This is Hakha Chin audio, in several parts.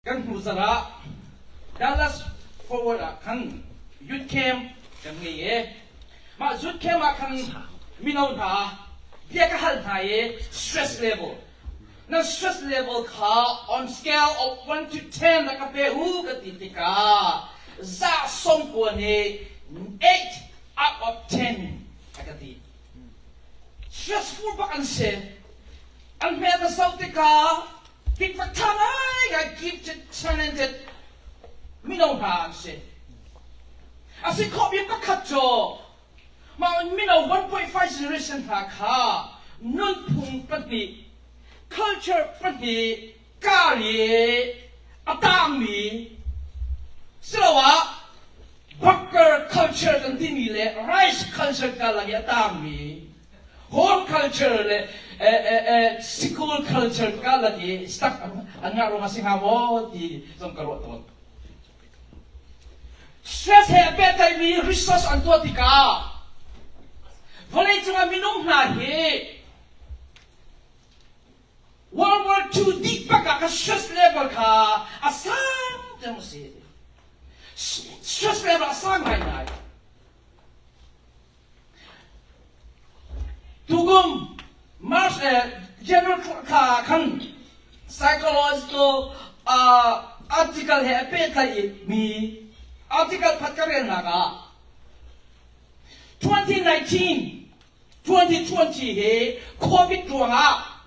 Kan hnu zarh ah Dallas Fort Worth ah khan youth camp kan ngei i mah youth camp ah khan mino hna bia ka hal hna i stress level nan stress level kha on scale of 1 to 10 na ka pe u ka ti tikah za 90 nih 8 out of 10 a ka ti. Stressful bak an si. An hmel ka zoh tikah Tikva ṭha ngaingai gifted talented mino hna an si. A si khawhmi pakhat cu mah mino 1.5 generation hna kha nunphung pahnih, culture pahnih kar i a tangmi siloah Bunker culture kan timi le rice culture karlak i a tangmi Home culture le school culture karlak i stuck an ngah ruang a si hnga maw ti zong ka ruah tawn. Stress he a pehtlaimi research an tuah tikah vawleicung ah minung hna hi World War II dih bak ah ka stress level kha a sang deuh a si. Stress level a sang ngaingai. Tukum March le January thla khan psychological article he a pehtlaih mi article phat ka relnak ah 2019 2020 hi COVID ruangah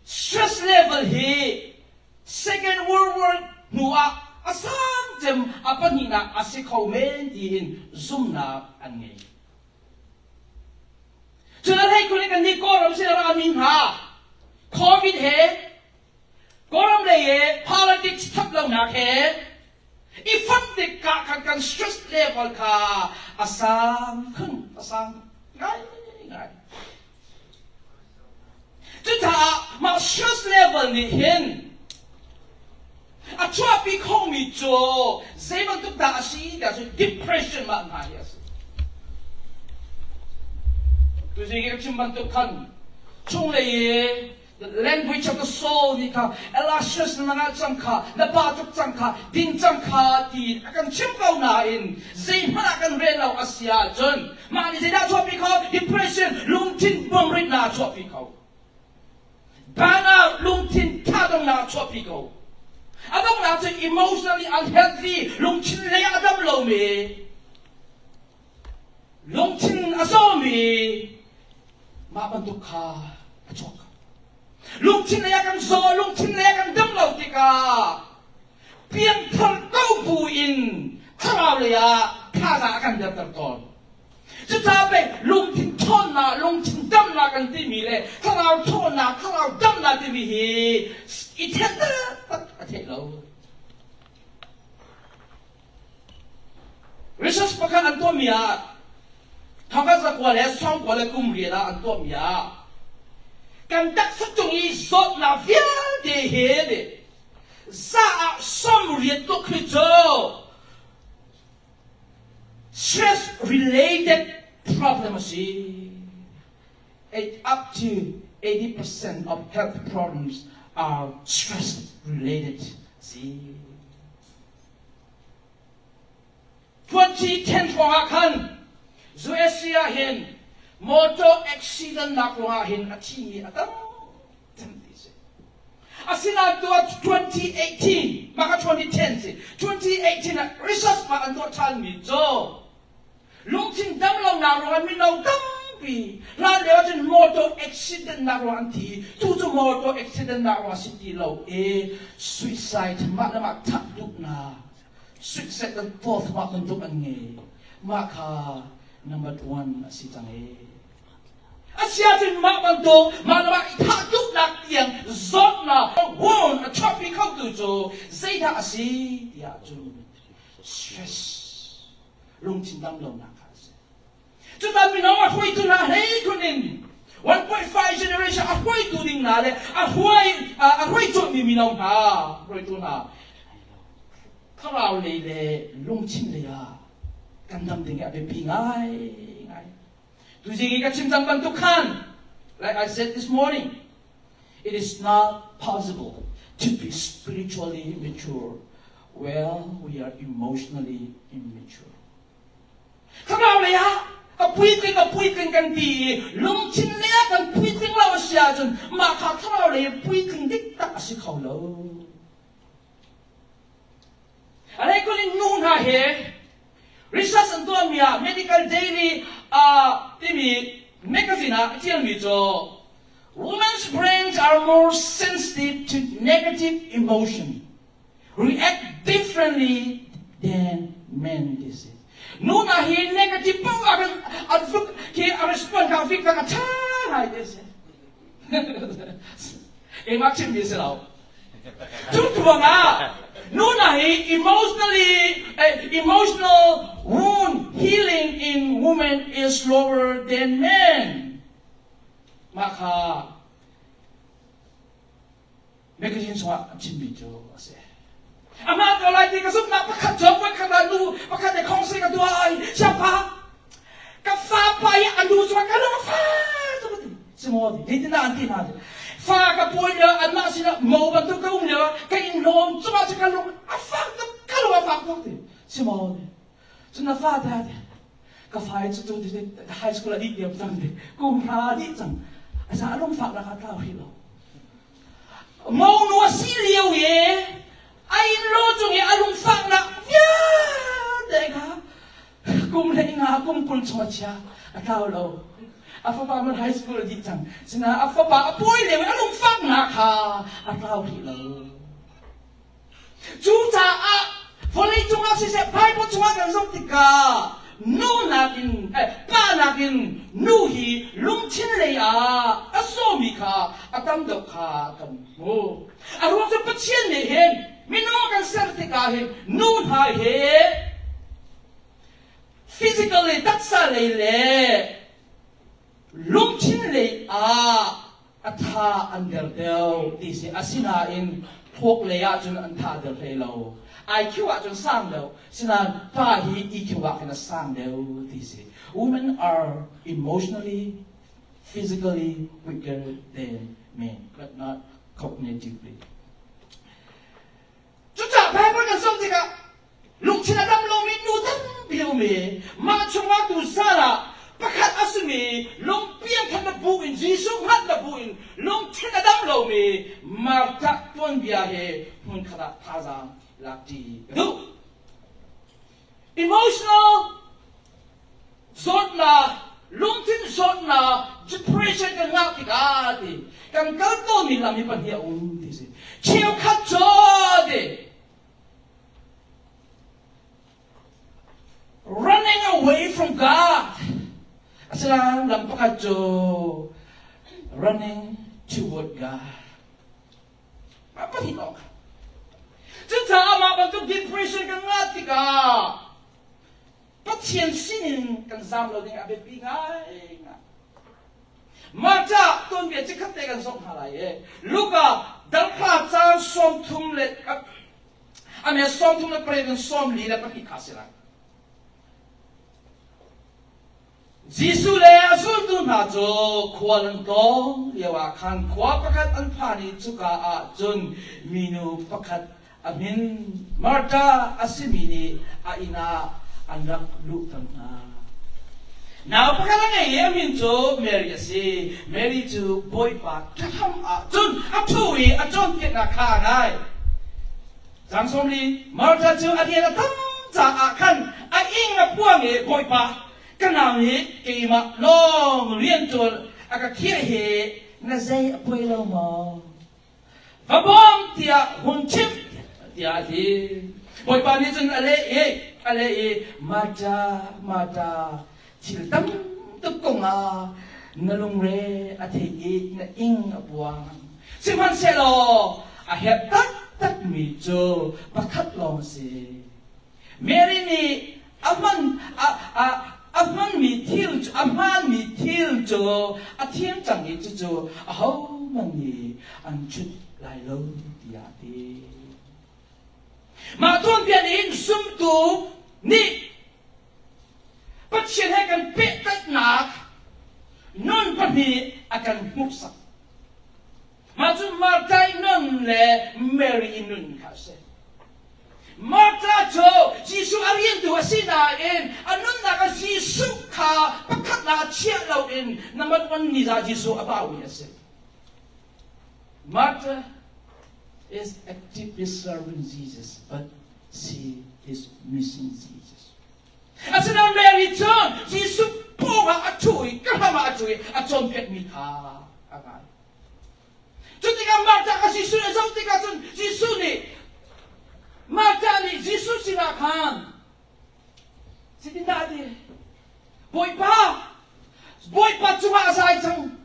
stress level hi Second World War hnu ah a sang cem a pahnihnak a si kho men tiin zumhnak an ngei. Cun a hlei khun in kan nih Kawlram sin a rami hna COVID he Kawlram lei he politics that lonak he i fonh tikah khan kan stress level kha a sang khun a sang ngai ngai. Cucaah mah stress level nih hin a chuahpi khomi cu zei bantuk dah a si tiah cun depression mah hna hi a si. Tuzing i ka chim bantuk khan chunglei i the language of the soul nih kha Elastus na ngah cang kha na pa tuk cang kha din cang kha ti a kan chim ko nain zeihmanh ah kan rel lo a si ahcun Mah nih zeidah a chuahpi kho? Depression, lungthin bawmritnak a chuahpi kho. Burnout, lungthin thadongnak a chuahpi ko. A donghnak cu emotionally unhealthy, lungthin lei ah a dam lomi, lungthin a zawmi, mah bantuk kha a chuak. Lungthin lei ah kan zaw, lungthin lei ah kan dam lo tikah piangthar ko bu in thlarau lei ah thazaang a kan derter tawn. Cucaah pei lungthin ṭhawnnak, lungthin damnak kan timi le thlarau ṭhawnnak, thlarau damnak timi hi i then taktak a theih lo. Research pakhat an tuahmi ah thongkhat zakua le sawmkua le kum riat ah an tuahmi ah kan taksa cung i zawtnak vialte hi Za ah 80 tluk hi cu stress related problem a si. Up to 80% of health problems are stress related a si. 2010 hrawng ah khan USA ah hin motor accident nak ruangah hin a thimi a tam cem ti si. Asinain tuah 2018 mah kha 2010 si 2018 ah research pa an tuah ṭhanmi cu lungthin damlonak ruangah mino tampi hlan lio ahcun motor accident nak ruangah an thi tu cu motor accident nak ruangah si ti lo i suicide mah le mah thah duhnak suicide an thought mah bantuk an ngei mah kha number one a si cang e Asiahcun mah bantuk mah le mah i thah duhnak tiang zawtnak wound a chuahpi khotu cu zeidah a si tiah cun stress lungthin damlonak kha a si. Cutan mino a hruaitu hna hleikhun in 1.5 generation a hruaitu ding hna le a hruai a hruai cuahmi mino hna hruaitu hna thlarau lei le lungthin lei ah kan dam ding hi a biapi ngai ngai. Tuzing i ka chim cang bantuk khan, like I said this morning, it is not possible. To be spiritually mature, well, we are emotionally immature. Thlarau lei ah ka puitling ka puitling kan ti i lungthin lei ah kan puitling lo a si ahcun mah kha thlarau lei puitling dik tak a si kho lo. A hleikun in nu hna he research an tuahmi ah Medical Daily uh, timi magazine ah a ṭialmi cu Women's brains are more sensitive to negative emotion, react differently than men ti si. Nu hna hi negative paoh ah kan an fuk khi a response kha fik a ṭha ngai ti si. Keimah chimmi si lo. Cu ruangah nu hna hi emotionally eh, emotional wound healing in women is slower than men. Mah kha magazine chungah an chimmi cu a si. Amah ko lai ti ka zumhnak pakhat cu voikhat ah nu pakhat nih khong ka tuah ai siangpa ka fa pa i a nu cungah ka lung a fa tuk a ti simaw ti zeitindah an ti hna ti fa ka pawi lio anmah sinah mo bantuk ka um lio ka inn lawm cungah cu ka lung a fak tuk ka lung a fak tuk ti simaw ti cun na fa te ti ka fa i cu tu high school a dih diam cang ti kum hra dih cang asa a lung fak nak a tlau hrih lo monu a si lio i a inn lo cung i a lungfaknak vialte kha kum hlei nga kum 20 chung a chia a tlau lo a fapa man high school a dih cang sina a fapa a pawi lio i a lungfaknak kha a tlau rih lo Cucaah vawlei cungah siseh Bible chungah kan zoh tikah nu nakin eh, pa nakin nu hi lungthin lei ah a sawmi kha a tam deuh kha kan hmuh. A ruang cu Pathian nih hin minung kan ser tikah hin nu hna hi physically taksa lei le lungthin lei ah a tha an der deuh ti si asinain thluak lei ahcun an tha der hlei lo IQ ahcun sang deuh sinain pa hi EQ ah khin a sang deuh ti si women are emotionally physically weaker than men but not cognitively cucaah Bible kan zoh tikah Lungthin a dam lomi nu tampi a um i mah chungah tu Sarah pakhat a simi lungpiang khat na bu in Jesuh hngalh na bu in lungthin a dam lomi Martha tuanbia he hmunkhat ah thazaang lakṭi ka duh. Emotional zawtnak, lungthin zawtnak, depression kan ngah tikah ti kan kal tawnmi lam hi pahnih a um ti si. Cheukhat cu ti Running away from God. Asinain lam pakhat cu running toward God. Mah pahnih lawng kha. Cucaah mah bantuk depression kan ngah tikah Pathian sinin kan zam lo ding a biapi ngai ngai. Mah ca tuanbia cikhat te kan zoh hna lai i Luka dalhra caan 30 le ame 38 in 42 kha a si lai. Jesuh le a zultu hna cu khual an tlawng lioah khan khua pakhat an phan i cuka ah cun minu pakhat a min Martha a simi nih a inn ah an rak luhter hna. Nau pakhat a ngei i a min cu Mary a si. Mary cu Bawipa ṭaham ah cun a ṭhu i a cawnpiaknak kha a ngai. Caang 40 Martha cu a rian a tam caah khan a ing a puang i Bawipa ka nau nih keimah lawng rian ṭuan a ka khiah hi na zei a poi lo maw? Va bawm tiah hun chimh tiah a ti. Bawipa nih cun a leh i a leh i Martha, Martha, thil tam tuk kong ah na lungre a thei i na ing a puang. Sihmanhsehlaw a herh taktakmi cu pakhat lawng a si. Mary nih a hman a, a, a hmanmi thil cu a hmaanmi thil cu a thiam cang i cucu ahohmanh nih an chut lai lo tiah a ti. Mah tuanbia nih hin zumtu nih Pathian he kan pehtlaihnak nun pahnih a kan hmuhsak. Mah cu Martha i i nun le Mary i nun kha a si. Martha cu Jesuh a riantu a si nain a nunnak ah Jesuh kha pakhatnak ah chiah loin number one ni za Jesuh a baumi a si. Martha is actively serving Jesus, but she is missing Jesus. Asinain Mary cu Jesuh pawngah a ṭhu i ka hram ah a ṭhu i a cawnpiakmi kha a ngai. Cu tikah Martha kha Jesuh nih a zoh tikah cun Jesuh nih Martha nih Jesuh sinah khan zeitindah a ti? Bawipa, Bawipa cungah a zai cang.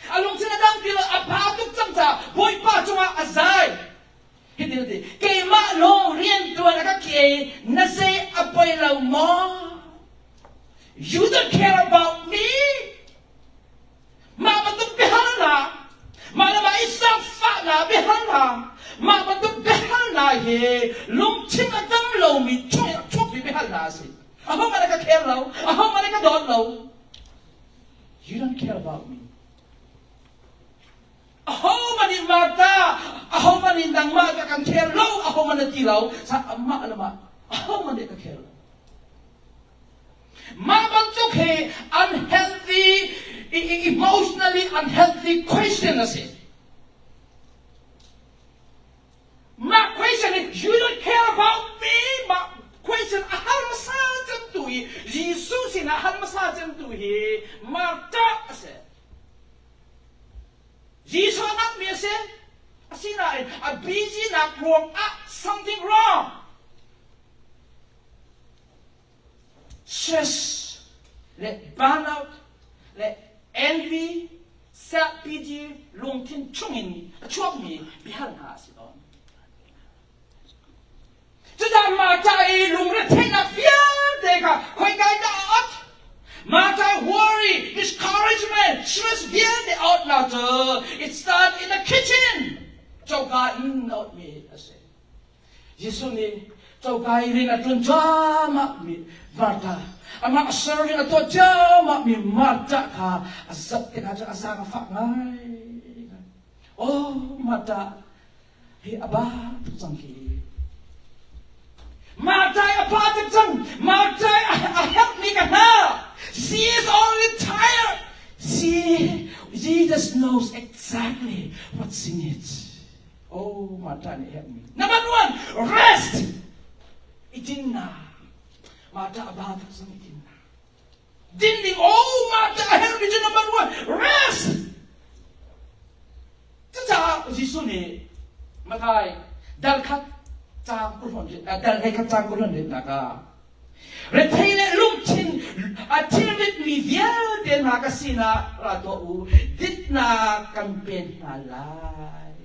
A lungthin a dang ti lo, a pha tuk cang caah Bawipa cungah a zai. Hitin a ti, keimah lawng rianṭuan a ka ke na zei a poi lo maw? You don't care about me. Mah bantuk biahalnak, mah le mah i zaangfahnak biahalnak, mah bantuk biahalnak hi lungthin a dam lomi chung in a chuakmi biahalnak a si. Ahohmanh a ka care lo, ahohmanh a ka dawt lo. You don't care about me. Ahohmanh nih Martha, ahohmanh nih nangmah ka kan care lo, ahohmanh na ti lo. Sa amah le mah, ahohmanh nih ka care lo. Mah bantuk hi unhealthy, emotionally unhealthy question a si. Mah question hi you don't care about me mah question a har hmasa cemtu hi Jesuh sinah hal hmasa cemtu hi Martha a si. Jesuh a ngamhmi a si. Asinain a busy nak ruang ah something wrong. Stress le burnout le envy, self-pity lungthin chungin a chuakmi biahal hna a si tawn. Cucaah Martha i lungretheihnak vialte kha khoika in dah a ot? Martha worry, discouragement, stress vialte a otnak cu it start in the kitchen. Coka in a otmi a si. Jesuh nih coka i rian a ṭuan cuahmahmi Martha, amah serving a tuah ciammahmi Martha kha a zoh tikah cun a zaang a fak ngai. Oh, Martha, hi a ba tuk cang hi. Martha i a ba tuk cang. Martha i a herhmi ka hna. She is already tired. She, Jesus knows exactly what she needs. Oh, Martha nih herhmi. Number one, rest. Itinna. Martha a ba tuk cang itinna. Din ding, oh, Martha a herhmi cu number one, rest. Cucaah Jesuh nih Mathai dal khat caang kurhon dal hlei khat caang kurhon ritnak ah Rethei le lungthin a thilritmi vialte hna ka sinah ra tuah u, ditnak kan pen hna lai.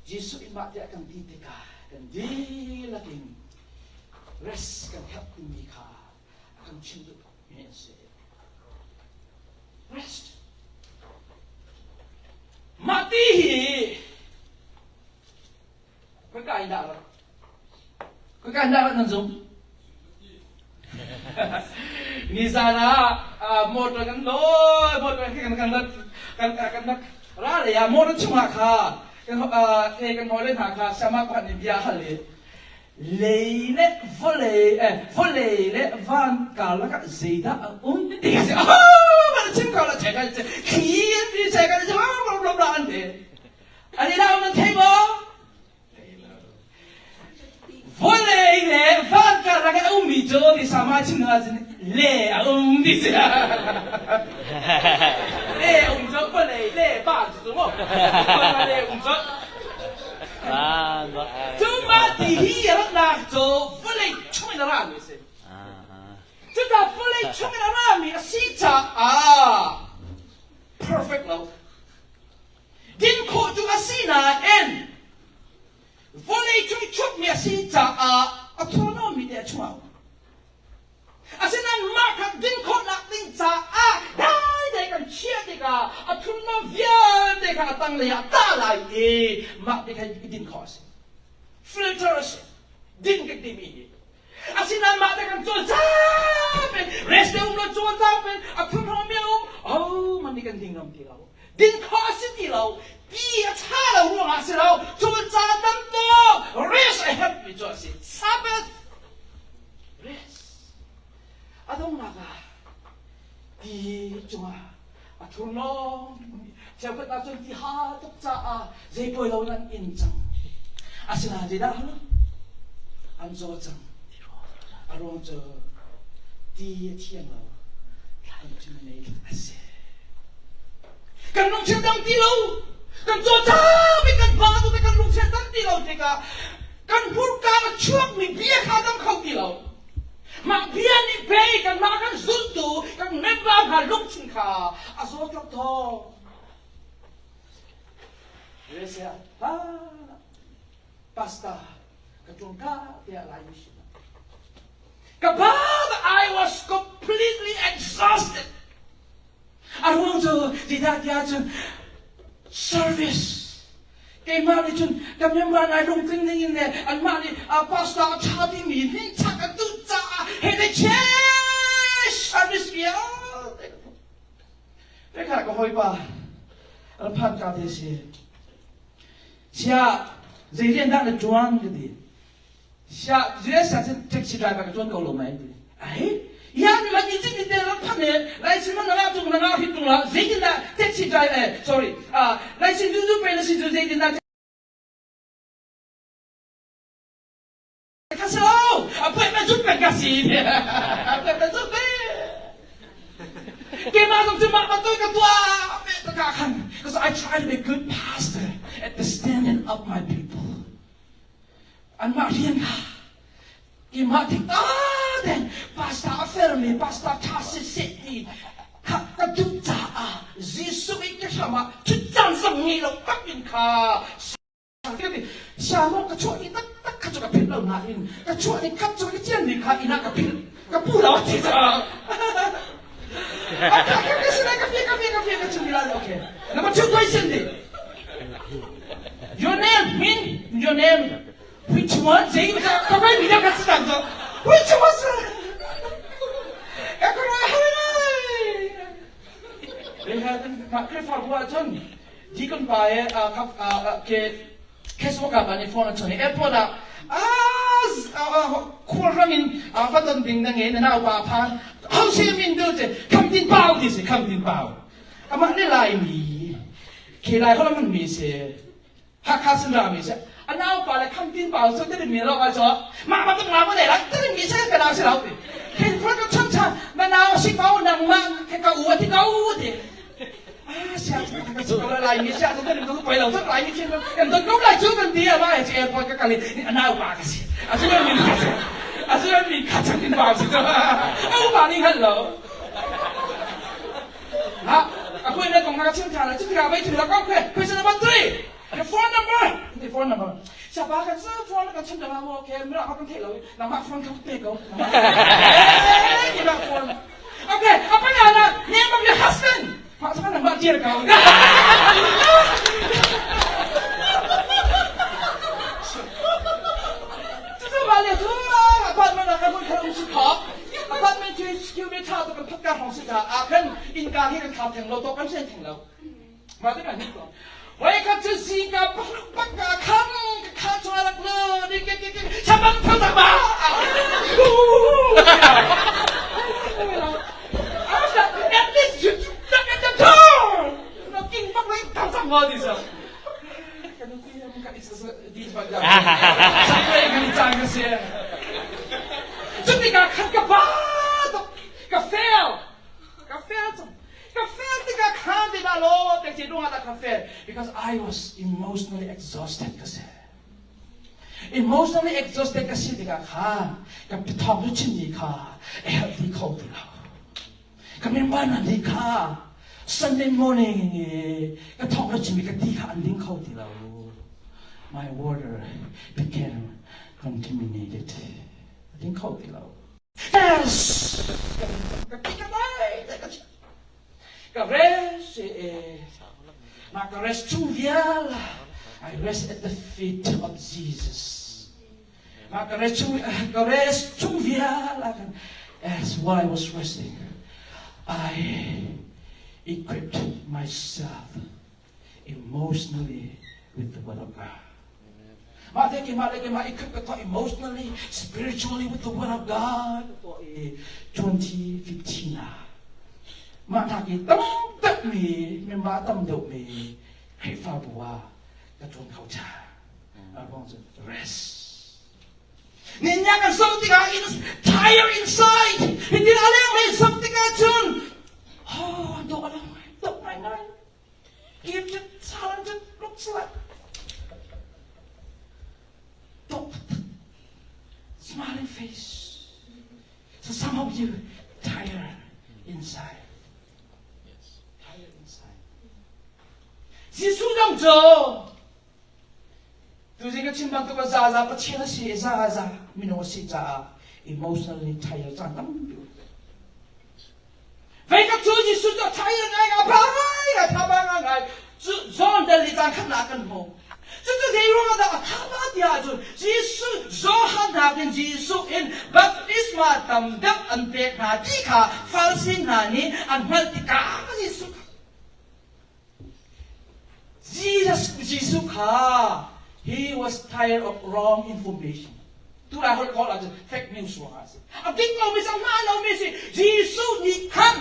Jesuh in mah tiah kan ti tikah kan dihlak in rest kan herh timi kha a kan chim duhmi an si. Rest. Mah ti hi Khoi in dah rat? Khoi in dah rat nan zung? Nizan ah motor kan lawi, motor kan kan rat kan kan rak ra lei ah motor chungah kha kan kan hawile hna kha sama pakhat nih bia hal i lei le vawlei eh vawlei le van karlak ah zeidah a um ti a si. Oh, man chim ko la che kan che khi an ti che kan che bla bla bla an ti. An i lau nan thei maw? Vawlei le van karlak a ummi cu ti sama chim hna cun le a um ti si. Le um cu vawlei le van cu mu. Le um cu. Cu mah ti hi ratnak cu vawlei chung in a rami a si. Cucaah vawlei chung in a rami a si caah perfect lo. Din khawh cu a si nain vawleicung chukmi a si caah a thurhnawmmi te a chuak. Asinain mah kha din khawhnak ding caah dai dai kan chiah tikah a thurhnawm vialte kha a tanglei ah tah lai i mah ti kha din khawh a si. Filter a si. Din kan timi hi. Asinain mah te kan cawlcang peng, rest te um lo cawlcang peng, a thurhnawmmi a um. Oh, man. hmanh nih kan ding ngam ti lo. Din khawh a si ti lo. Ti a ṭha lo ruangah a si lo. Cun ca tam tuk rest a herhmi cu a si. Sabbath rest. A donghnak ah ti cungah a thurhnawm cheukhat ahcun ti ha tuk caah zei poi lo in an in cang. Asinain zeidah hal? An zaw cang. A ruang cu ti a thiang lo. Contaminate a si. Kan lungthin dang ti lo. Kan caw cang i kan pa tu te kan lungthin dang ti lo tikah kan hmurka a chuakmi bia kha dang kho ti lo. Mah bia nih pei kanmah kan zultu kan member hna lungthin kha a zawtnak thawng. Resia ha pasta ka ṭuan ka tiah Laimi sin Ka pa I was completely exhausted. A ruang cu tidah tiah cun service keimah nih cun ka member nai lungtling ning in le anmah nih pastor a ṭha timi hminchak an duh caah he they change service vialte Vekha ka hawipa an phan ka te si sia zei rian dah na ṭuan ka ti sia US ah cun taxi driver ka ṭuan ko lo mai ti ai yan man ni cin te rak phan ne license man na tung na nga hit tung la zeitin dah taxi driver eh sorry ah license du du pe na si cu zeitin dah ka si lo appointment zut peng ka si appointment zut pe keimah zong cu mah bantuk ka tuah pe ka khan because I try to be a good pastor at the standing of my people anmah rian kha keimah thik ta ten pastor a fermi pastor tha siseh ti kha ka duh caah Jesuh i ka hram ah thutcaan zong ngei lo tak in kha Siamawk ka chuah ni taktak kha cu ka philh lo nain ka chuah ni khat cu ka cian ni kha inn ah ka philh ka pu lo a ti caah Okay. Number two question di. Your name mean your name which one? Zei ka kai mi ka si tang Which one? Ka ko hai. Khrihfabu ahcun Deacon pa he ke case worker pa nih phone a chawnh i airport ah khualram in va don ding na nge na nau pa phan ho se min du ce kham tin pau ti si kham tin pau amah ne lai mi ke lai holam man mi se Hakha sin ra mi se a nau pa le kham tin pau so te mi lo ka cho ma ma tuk ma ma dai la te mi se ka nau se lo ti khin phone ka chon cha na nau si pau nang ma ke ka u ti ka u ti Laimi siah kan kan poi lo tak Laimi chin kan don ko lai cu kan ti a ma che airport ka kal i a nau pa ka si a cu min ka si a cu min kha chang in pa si cu a u pa ning hal lo ha a khui na kong na ka chim tha la cu tikah vai thu la ko khe question number 3 the phone number the phone number siapa kan sa phone kan chim da mo okay mira ka kan thei lo nangmah phone ka pe ko nangmah phone Okay, apa nga na? Name of your husband. Pak sa nang bakir kau. Cucu ba le cu apartment ah kan mun khan um si thok. Apartment cu security tha tu kan phat ka hong si ta ah khan innka hi kan khar theng lo to kan sen theng lo. Ma te kan hit ko. Wai khat cu zingka pak ka kham ka kha chu rak lo ni ke ke ke chabang phal tak ba. At least you tak at the door. No king pak lai tang tang ngo di sa. Kan ti am ka isa di pa ja. Sampai kan chang ka se. Cutika khat ka ba ka fail. Ka fail chung. Ka fail tikah khan ti dah law te ci ruangah dah ka fail because I was emotionally exhausted ka si. Emotionally exhausted ka si tikah khan ka thawng cu chimmi kha a healthy kho ti lo. Ka member hna nih kha Sunday morning i ka thawng cu chimmi ka ti kha an ding kho ti lo. My water became contaminated. A ding kho ti lo. Yes! Ka rest eh ma ka rest chung vial I rest at the feet of Jesus. Ma ka rest chung ka rest chung vial as while I was resting I. equipped myself emotionally with the Word of God. Mah te keimah le keimah equip ka tuah emotionally, spiritually with the Word of God tuah i 2015 ah mah hna ki tam deuhmi member tam deuhmi Khrihfabu ah ka ṭuan kho ṭhan. A ruang cu rest. Ninnya kan zoh tikah in tire inside. Hitin a lenglei zoh tikah cun oh dawh a lang ngai, dawh ngaingai. Give the challenge looks like dawh smiling face. So some of you tired inside. Yes. Tired inside. Jesuh dang cu Tuzing ka chim bantuk ah zaza Pathian a si i zaza minung a si caah emotionally tired caan tampi um. Vei ka cu Jesuh cu a tired ngai ngai ba ngai ngai tha ba ngai ngai cu John dal li caan khatnak kan hmu. Cucu zei ruangah dah a tha ba tiah ahcun Jesuh Johan nakin Jesuh in baptisma tam deuh an pek hna ti kha Farasi hna nih an hngalh tikah Jesuh Jesus Jesuh kha he was tired of wrong information. Tu lai holh kawl ahcun fake news ruangah a si. A dik lomi si, a hmaan lomi si. Jesuh nih khan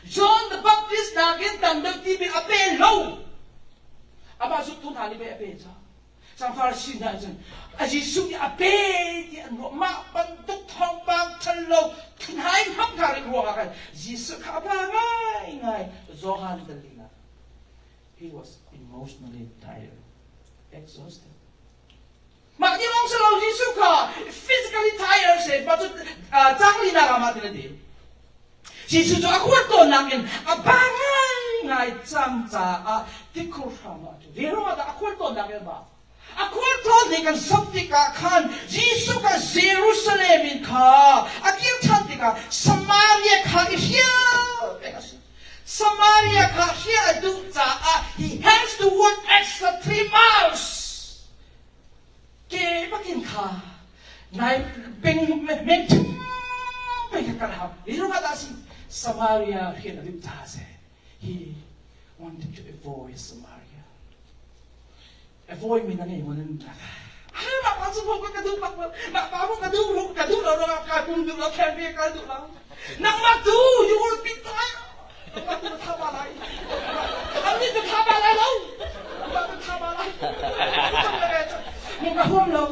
John the Baptist nakin tam deuh tipil a pe lo. Amah zultu hna nih pei a pe ca. Cang Farasi hna cun a Jesuh nih a pe ti an ruah. Mah bantuk thawngpang ṭhal lo thinhai hmang hna rih ruangah khan Jesuh kha a pa ngaingai Johan Dalina. He was emotionally tired, exhausted. Mah ti lawng si lo Jesuh kha physically tired si mah cu cang linak ah mah ti na ti. Jesuh cu a khuat tawnnak in a ba ngaingai cang caah tikhur hram ah a ṭhu. Zeiruangah dah a khuat tawnnak in a ba? A khualtlawn nih kan zoh tikah khan Jesuh kha Jerusalem in kha a kir ṭhan tikah Samaria kha i hrial peng a si. Samaria kha hrial a duh caah he has to walk extra 3 miles. Ke bakin kha nai peng men thum pei kha kal hau. Hi ruangah dah a si? Samaria hrial a duh caah a si. He wanted to avoid Samaria. Avoid mi na ngei maw nan rak? Ah, mah pa cu ka duh bak mah pa ka duh ka duh lo ruangah ka pum duh lo khen ve ka duh lo. Nangmah tu you will be tired. Nangmah tu tha ba lai. An nih tu tha ba lai lo. Nangmah tu tha ba lai. Mung ka huam lo.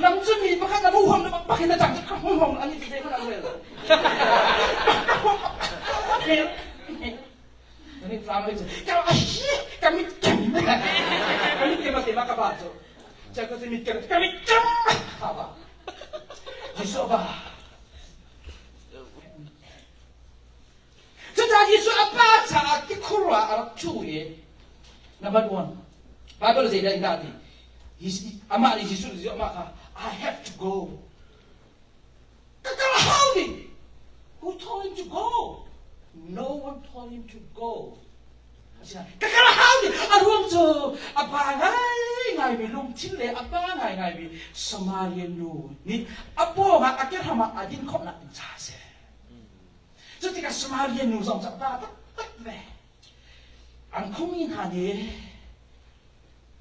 Nang cu mi pakhat na mu huam na bak in na cang ka huam huam an nih tu zei hmanh an rel lo. Ka huam Cucaah Jesuh a pa caah tikhur ah a rak ṭhu i number one Bible zeidah in dah ti amah nih Jesuh nih amah kha I have to go Ka kal hau ding. Who told him to go? No one told him to go. Ka kal hau ding. A ruang cu a pa ngaingaimi lungthin le a pa ngaingaimi Samaria nu nih a pawngah a kehram ah a din khawhnak ding ca a si. Cu tikah Samaria nu zong cu a pa taktak ve. An khuami hna nih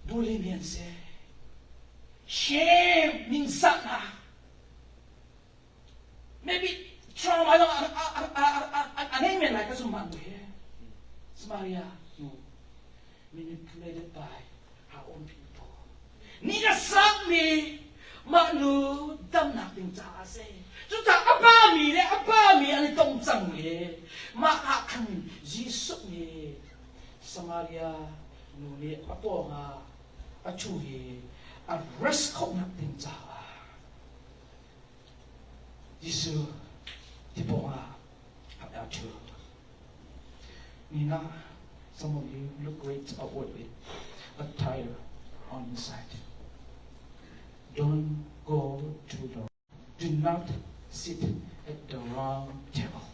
bulimi an si. Shame ningzahnak maybe trauma zong a ngei men lai ka zum mah nu hi Samaria nu manipulated by our own people ni a sakmi mah nu damnak ding caah a si cucaah a pa mi le a pa mi an i tong cang i mah ah khan Jesuh nih Samaria nu nih a pawngah a ṭhu i a rest khawhnak ding caah Jesuh ti pawngah a ṭhu. Nina, some of you look great outwardly, but tired on inside. Don't go to the do not sit at the wrong table.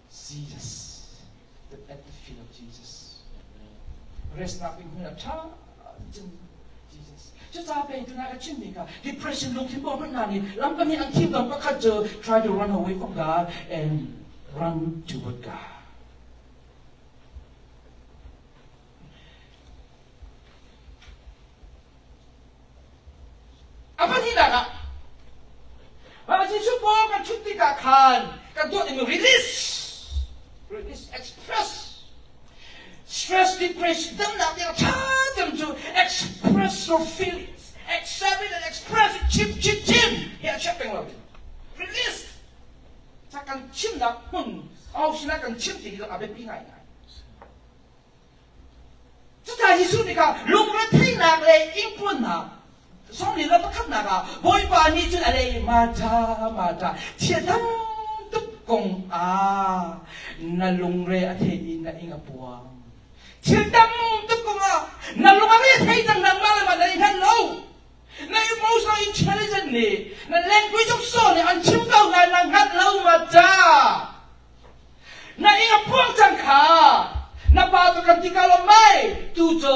Jesus, at the feet of Jesus. Rest nak ding hmun a ṭha cun Jesus. Cucaah pei tuna ka chimmi kha depression lungthin pawl hmanh hna nih lam pahnih an thim dong pakhat cu try to run away from God and run toward God. khan kan tuah dingmi release, release, express. Stress, depression, damnak ding a ṭha cem cu express your feelings, accept it and express it, chim, chim, chim hi a chiah peng lo ding. Release. Ca kan chimnak hmun, aho sinah kan chim ti hi a biapi ngaingai. Cucaah Jesuh nih kha lungretheihnak le ingpuannak sawmli le pakhatnak ah Bawipa nih cun a leh i Martha, Martha, thil tam tuk kong ah na lungre a thei i na ing a puang. Thil tam tuk kong ah na lung a re thei cang nangmah le mah na i hngal lo. Na emotional intelligence nih na language of soul nih an chim ko nain na hngalh lo Martha. Na ing a phuang cang kha. Na pa cu kan ti ka lo mei. Tu cu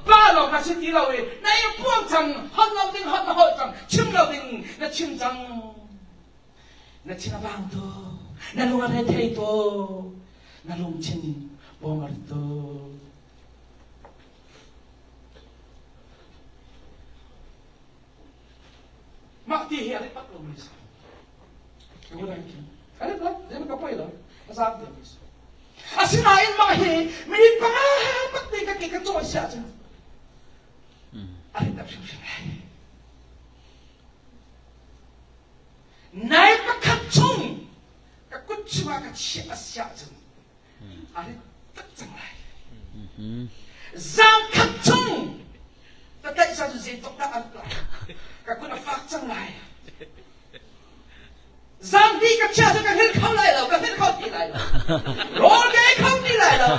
pa lawng ka si ti lo i na ing a phuang cang. Holh lo ding holh na holh cang. Chim lo ding na chim cang. Na thin a vang tuk. Na lung a rethei tuk. Na lungthin bawm a rit tuk. Mah ti hi a rit bak lomi a si. A rit lo, zei ka poi lo, a zaam te mi a si. Asinain mah hi minute panga bak te ka ke ka cawi si ahcun a rit deuh hrimhrim lai. Nai pakhat chung ka kut chungah ka chiah a si ahcun a rit tak cang lai. Zangkhat chung ka tlaihsa cu zeitluk dah a rit lai. Ka kut a fak cang lai. Zangpi ka chia cu ka hngilh kho lai lo, ka hngilh kho ti lai lo. Rawl ka ei kho ti lai lo.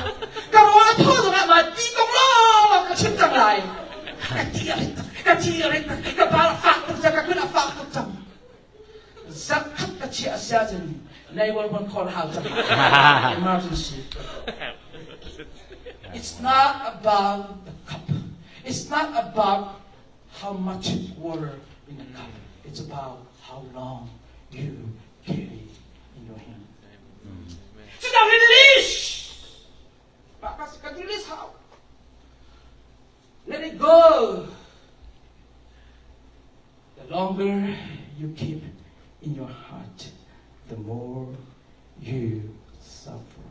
Ka rawl a thaw zongah mah ti kong lawng ka chim cang lai. Ka thi a rit tak, ka thi a rit tak, ka par a fak tuk cang, ka kut a fak tuk cang. Zakhat ka chiah a si ahcun 911 call hau cang. Emergency. It's not about the cup. It's not about how much water in the cup. It's about how long you carry in your hand. Cudah release! Ka release how? Let it go. The longer you keep in your heart, the more you suffer.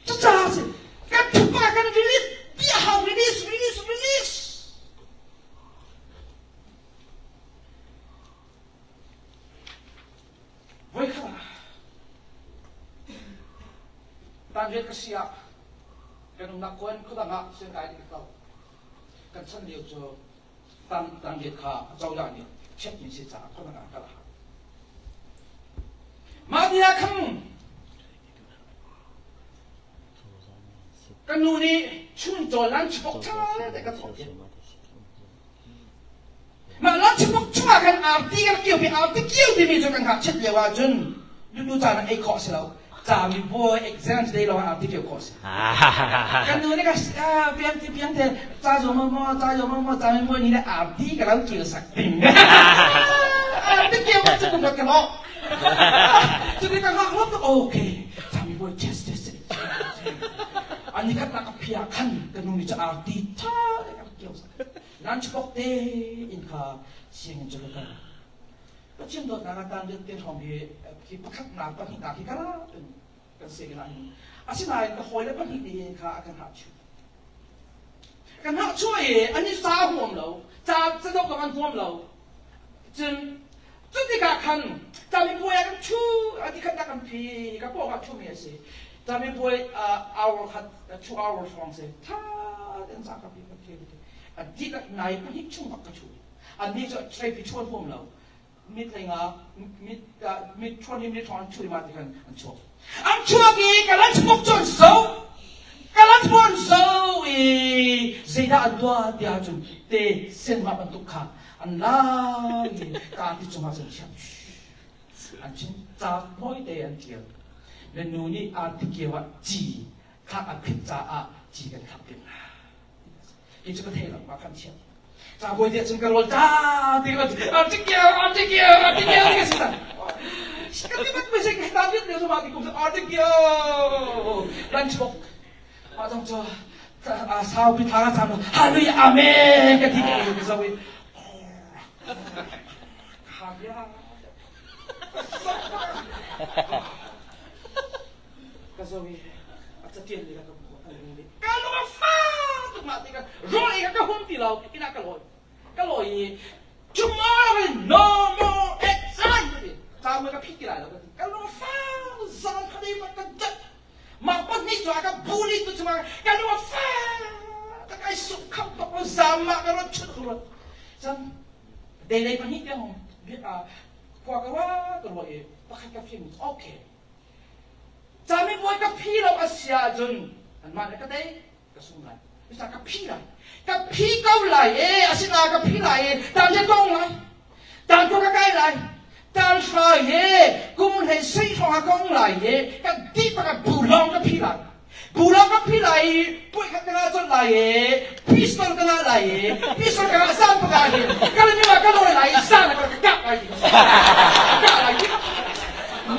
Cucaah si kan thupa kan release bia hau release release release. Voi khat ah tanriat ka si ah kan umnak khuan khuadang ah siangkai ding ka kal. Kan chan lio cu tang tangriat kha cozah nih check mi si caah khuadang ah kal a hau. Mah ni ah khan ka nu nih chuncaw lunch box ṭha te ka thawk piak. Mah lunch box chungah khan arti kan kio pi arti kio timi cu kan ngakchiat lio ahcun nutu caan ah ei khawh si lo. Cami buai exams day lawng ah arti kio khawh si. Kan nu nih ka piang ti piang te ca zo maw maw ca zo maw maw cami buai ni le arti ka lo kio sak ding. Arti kio cu kum ka lawh. Cuti ka ngak lawm tuk okay. Cami buai test test Ani khat nak ka phia khan ka nu nih cu arti tha te ka kio sak. Lunch box te in kha sianginn cu ka kal. Pathian dawtnak ah tan te hrawng hi hi pakhatnak pahnihnak hi kala in kan sianginn ah hin asinain ka hawile pahnih nih kha a kan hah chuh. Kan hah chuah i an i sa huam lo, ca cazoh bang an huam lo. Cun cu tikah khan camipuai ah kan ṭhu a ti khat kan phi ka pawng ah ṭhumi a si. Camipuai hour khat 2 hours hrawng si. Ṭha tein ca ka phi ka phi a dihlak nai pahnih chung bak ka ṭhu. Annih cu treipi ṭhuan huam lo. Mit lengah mit mit ṭhuan hi mit ṭhuan ṭhu ma ti khan an chuak. An chuak i ka lunch box cu an zoh. Ka lunch box an zoh i zeidah an tuah tiah cun te sen ma bantuk kha an lak i ka ti cungah cun chiah. An chin ca mawi te an ṭial. Na nu nih arti kio ah ci thlak a phit caah ci kan thlak piak hna. Hi cu ka thei lo ma khan chiah. Ca bawi te cun ka rawl ta ti ka arti kio arti kio arti kio ti ka si ta. Ka ti bat mi ka ta bit ne ma ti kum arti kio lunch box. Ma dong cho sau pi tha ka cham hallelujah amen ka ti ka zo i. Ha bia. Ka zo i a catial ni ka ka ka lung a fak tuk mah ti ka rawl ei ka ka hum ti lo inn ah ka lawi ka lawi i tomorrow is no more exam ka ti caan ka phit ti lai lo ka ti ka lung a fak zan kha dei ka dat mah pahnih cu a ka bully tu chungah ka lung a fak ka kai suk kham tok lo zam mah ka rat chut ruat chan dei pahnih tiang khua ka ruah ka ruah i pakhat ka fim okay Camibuai ka phi lo a si ahcun anmah le ka tei ka sung lai. Cucaah ka phi lai. Ka phi ko lai e asinain ka phi lai e tan te tong lai. Tan tu ka kai lai. Tan hra he kum hlei sui hrawng ah ka um lai e ka dih bak ah bu lawng ka phi lai. Bu lawng ka phi lai i puai khat ka ngah colh lai e pistol ka ngah lai e pistol ka ngah san paka hin ka le ah ka lawi lai i san ka ka kah lai ti kah lai ti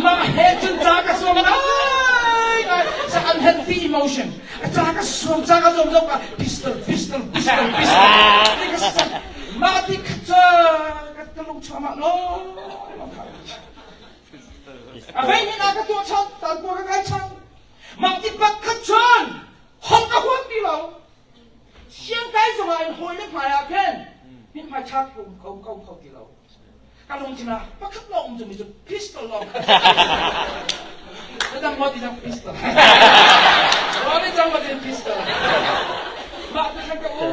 mah he cun ca ka zuam ngai ngai sa unhealthy emotion ca ka suam ca ka zuam zong ka pistol pistol pistol pistol mah ti kha ka ka lung chuah mah lo a vei ni na ka tuah chan tan ko ka kai chan Mah ti pakhat cun holh ka huam ti lo. Siangkai zongah in hawi le hmai ah khin mithmai ṭha ko ko ko kho ti lo. Ka lungthin ah pakhat lawng um cumi cu pistol lawng kha. Dang maw ti cang pistol. Rawl i cang maw ti pistol. Mah ti khan ka u.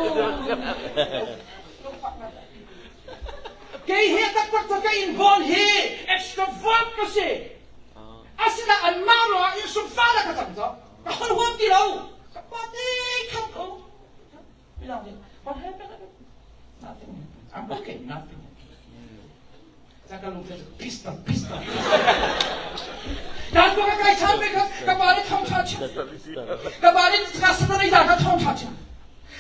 Kei he taktak cu ka inborn hi extrovert ka si. Asinain anmah ruangah innhrum fa le ka cang cawk. Ka hon huam ti lo. Ka pa te khat ko. Midang nih, what happened? Nothing. I'm okay, nothing. Ca ka lung cu pistol, pistol. Dan ko ka kai chan ve kha ka pa nih thong tha chim. Ka pa nih ka Saturday zan ka thong tha chim.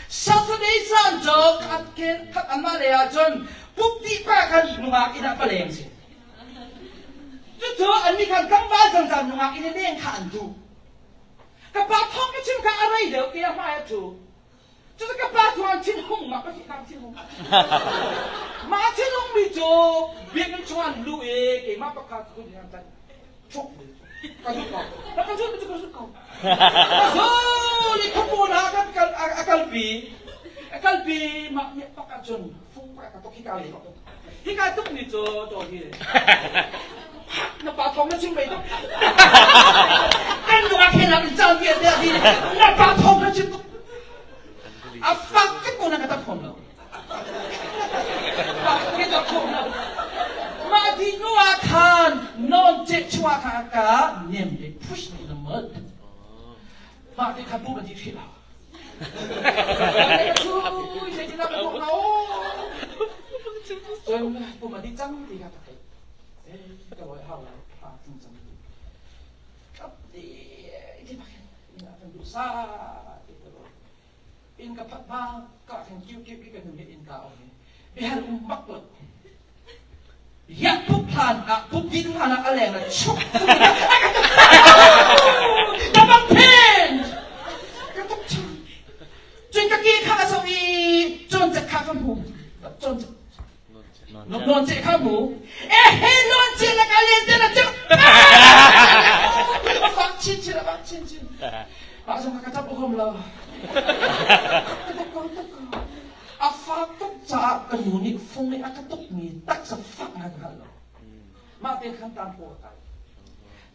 Saturday zan cu khat ken khat anmah le ah cun pup dih pa khan nungak inn ah paleng si. Cucu annih khan tlangval zangzang nungak in i leng kha an duh. Ka pa thawng ka chim kha a rei deuh ti a hmai a ṭhu. Cucu ka pa thawng an thinhung mah ka thihnak thinhung. Mah thinhung mi cu biakinn chung an luh i keimah pakhat ka kut in an tlaih. Chuk ka zut ko. Ka zut cu ka zut ko. Ka zul i khuapu hna kan kal a kalpi. A kalpi mah nih pakhat cun fung pakhat ka tuk hika lei Hika tuk ni cu to hi. Na pa thong na chim mei tuk. Kan nu a khen in cang ti a ti na pa thong na chim tuk. A fak tuk ko na ka tak khom lo. Fak ke tak khom lo. Mah ti nu ah khan non che chua kha ka nem they push me in the mud. Mah ti kha bu ba ti thri lo. Cun pum a dih cang ti kha ka theih. Ka lawi hau lai thla tlung cang ti. Ṭap ti ti bak hin inn ah kan duh sa ti ka ruah. Inn ka phak hma ka khin kiu kiu ki ka nu nih inn ka on i bihal um bak lo. Yak pup hlan ah pup din hlan ah a leng ah chuk ka bang phen ka tuk chan cun ka ke kha a so i cawn cek kha ka hmu cawn cek non cek kha hmu e he non cek la ka len te la cek a fak chin chin a fak chin chin mah zong ka tap hom lo ka tuk ko tuk ko A fak tuk caah ka nu nih fung nih a ka tukmi taksa fak ngai ka hngal lo. Mah te khan tan paw ka kai.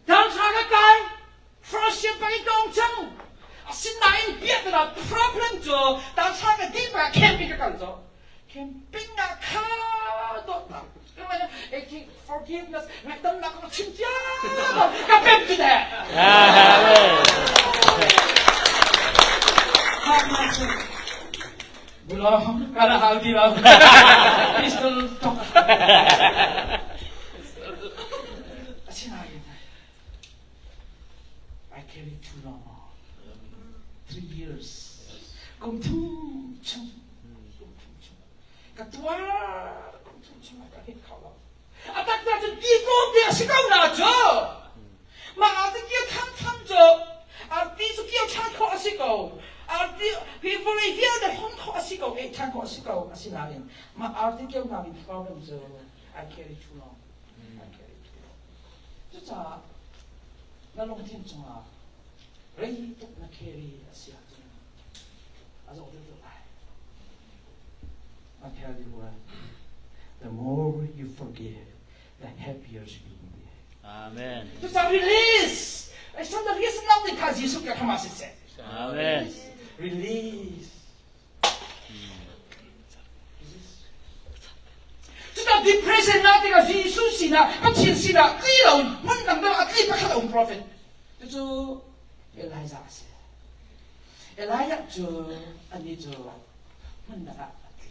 Tanghra ka kai. Fellowship bang i tong cang. Asinain biaknak problem cu tanghra ka dih bak camping ka kal cu. Camping ah kha dawtnak forgiveness ngaihdamnak ka chim cia ka pem tu te. Bulong kana hau ti lo. Pistol tok. Asinain I carried too long. 3 years. Kum thum chung. Kum thum chung. Ka tuar kum thum chung ka hit kho lo. A tak ta cu ti ko te a si ko na cu. Mah ah te kia tham tham cu arti cu kio ṭhan khawh a si ko. Arti hi vawlei vialte hong khawh a si ko, ei ṭhan khawh a si ko. Asinain mah arti kio hna in problem cu I carry too long. I carry too long. Cucaah na lungthin cungah rei tuk na carry a si ahcun a zawh deuh lai. I tell you what, the more you forgive, the happier you will be. Amen. Cucaah release! Ai the reason lang ti kha Jesuh ka khama si seh. Amen. Release. Cucaah depression na tikah Jesuh sinah Pathian sinah tli lo in hmun dang dang a tli pakhat a um prophet. Cucu Elijah a si. Elijah cu anih cu hmun dang ah a tli.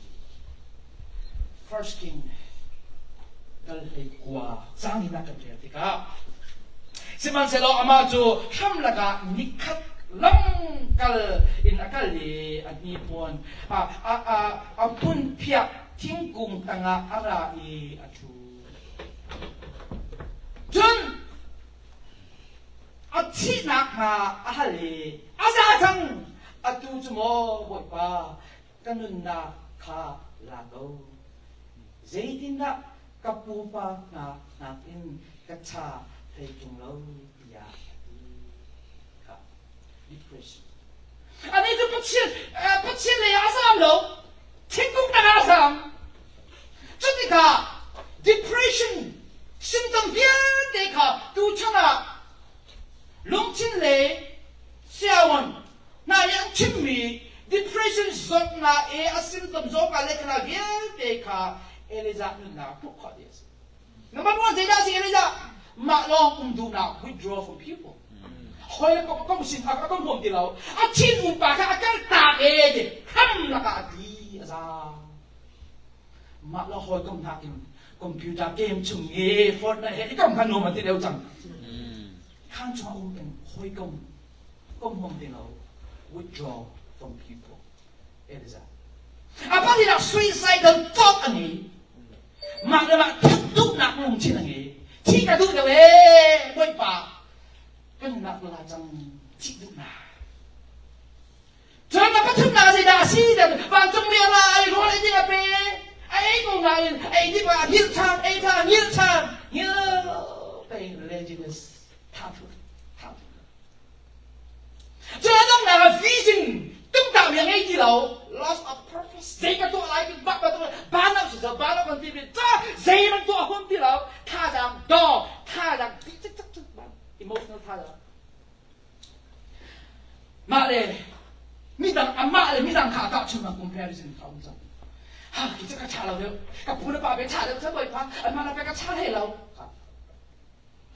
First King dal hlei kua cang in a kan rel tikah sihmanhsehlaw amah cu hram lakah nikhat lam kal in a kal i a hnipuan a a a a hmunphiah thingkung tangah a ra i a ṭhu. Cun a thihnak hnga a hal i a za cang atu cu maw Bawipa ka nunnak kha la ko. Zeitindah ka pupa hna nakin ka ṭha hlei ṭung lo tiah a ti. Kha depression. Anih cu Pathian Pathian lei ah a zaam lo. Thingkung tangah a zaam. Cu tikah depression symptom vialte kha tuchan ah lungthin le siawan hna i an chimmi depression zawtnak i a symptom zawka le khana vialte kha Elijah nunnak hmuh khawh dih a si. Number one zeidah a si Elijah? Mah lawng um duhnak withdraw from people. Hawi le kom kom sin a kom huam ti lo. A thin upa kha a kal tak e ti hram lakah a tli a za. Mah le hawikom nakin computer game chung i Fortnite he i kom kha nuam an ti deuh cang. Khang chungah um peng hawikom kom huam ti lo. Withdraw from people. Elijah. A pahnihnak suicidal thought a ngei. Mah le mah that duhnak lungthin a ngei. Thi ka duh deuh ee, Bawipa. Kan nunnak la cang thih duhnak. Cun a pathumnak zeidah a si tiah vancungmi a ra i rawl ei ding a pe. A ei ko nain ei ding ah a hngilh ṭhan, ei ṭhan, a hngilh ṭhan. Hngilh tein laziness tha thu tha thu. Cun a donghnak ah vision tumtahmi a ngei ti lo. Loss of purpose. Zei ka tuah lai bak ba tuah ban lo si zo ban lo kan ti mi ca zei man tuah huam ti lo. Thazaang do thazaang ti cik cik cik emotional thazaang. Mah le midang amah le midang kha a tahchunhnak comparison kha um cang. Ha ki cu ka ṭha lo deuh. Ka pu le pa be ṭha deuh cu bawipa anmah le pe ka ṭha hlei lo.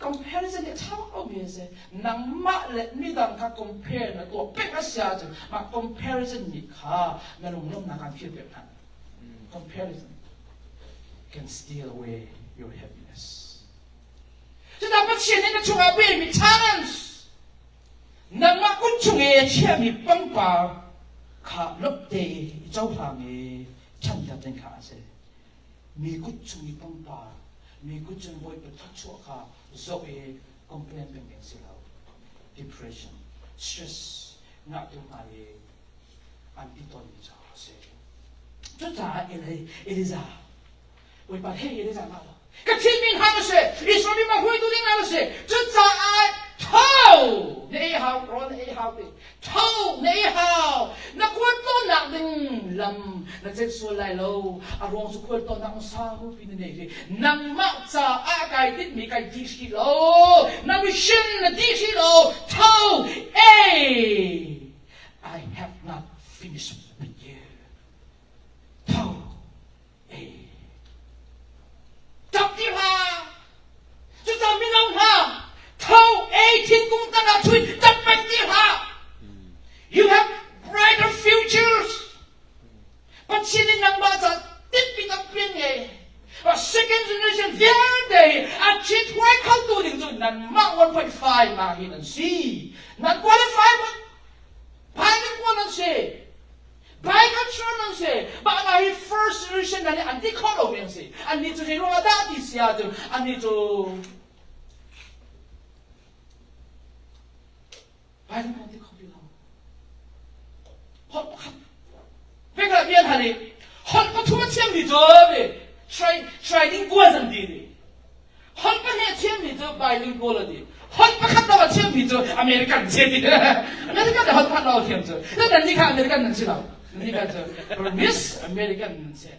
Comparison hi a ṭha bak lomi a si. Nangmah le midang kha compare na tuah peng a si ahcun mah comparison nih kha na lunglawmhnak aan fir piak hna. Comparison can steal away your happiness. Cucaah Pathian nih na chungah pekmi challenge nangmah kut chung i a chiahmi pangpar kha lawmh te i cohlang i ṭhanter ding kha a si. Mi kut chung i pangpar, mi kut chung Bawipa thluachuah kha zoh i complain peng ding si lo. Depression, stress ngahtu hna i an ti tawnmi cu a si. Cucaah Elijah Bawipa hei Elijah ngah lo. Ka thimmi hna na si. Israel mi hruaitu ding na si. Cucaah tho na ei hau, rawl na ei hau ti. Tho na ei hau. Na khual tlawnnak ding lam na cet sual lai lo. A ruang cu khual tlawnnak sau pi na nei rih. Nangmah caah kai tinhmi kai ti hrih lo. Na mission na ti hrih lo. Tho ei. I have not finished with you. Tho ei. Ṭap ti hlah. Cucaah mino hna, tho ei thingkung tangah ṭhuin ṭap peng ti hlah. You have brighter futures. Pathian nih nangmah ca tinhmi tampi an ngei. A second generation vialte hi a ṭhit huai khotu ding cu nanmah 1.5 ah hin an si. Nan qualify maw? Bilingual an si. Bicultural an si. Mah hna hi first generation hna nih an ti khawh lomi an si. Annih cu zei ruangah dah ti si ahcun annih cu Bilingual ti kho ti lo. Holh pakhat. Pekah bian hal i holh pathum a thiammi cu trilingual an ti ni. Holh pahnih a thiammi cu. cu bilingual a ti. Holh pakhat lawng a thiammi cu American si ti. American le holh pakhat lawng a thiam cu. Nan nih kha American nan si lo. Nan nih kha cu Burmese American nan si.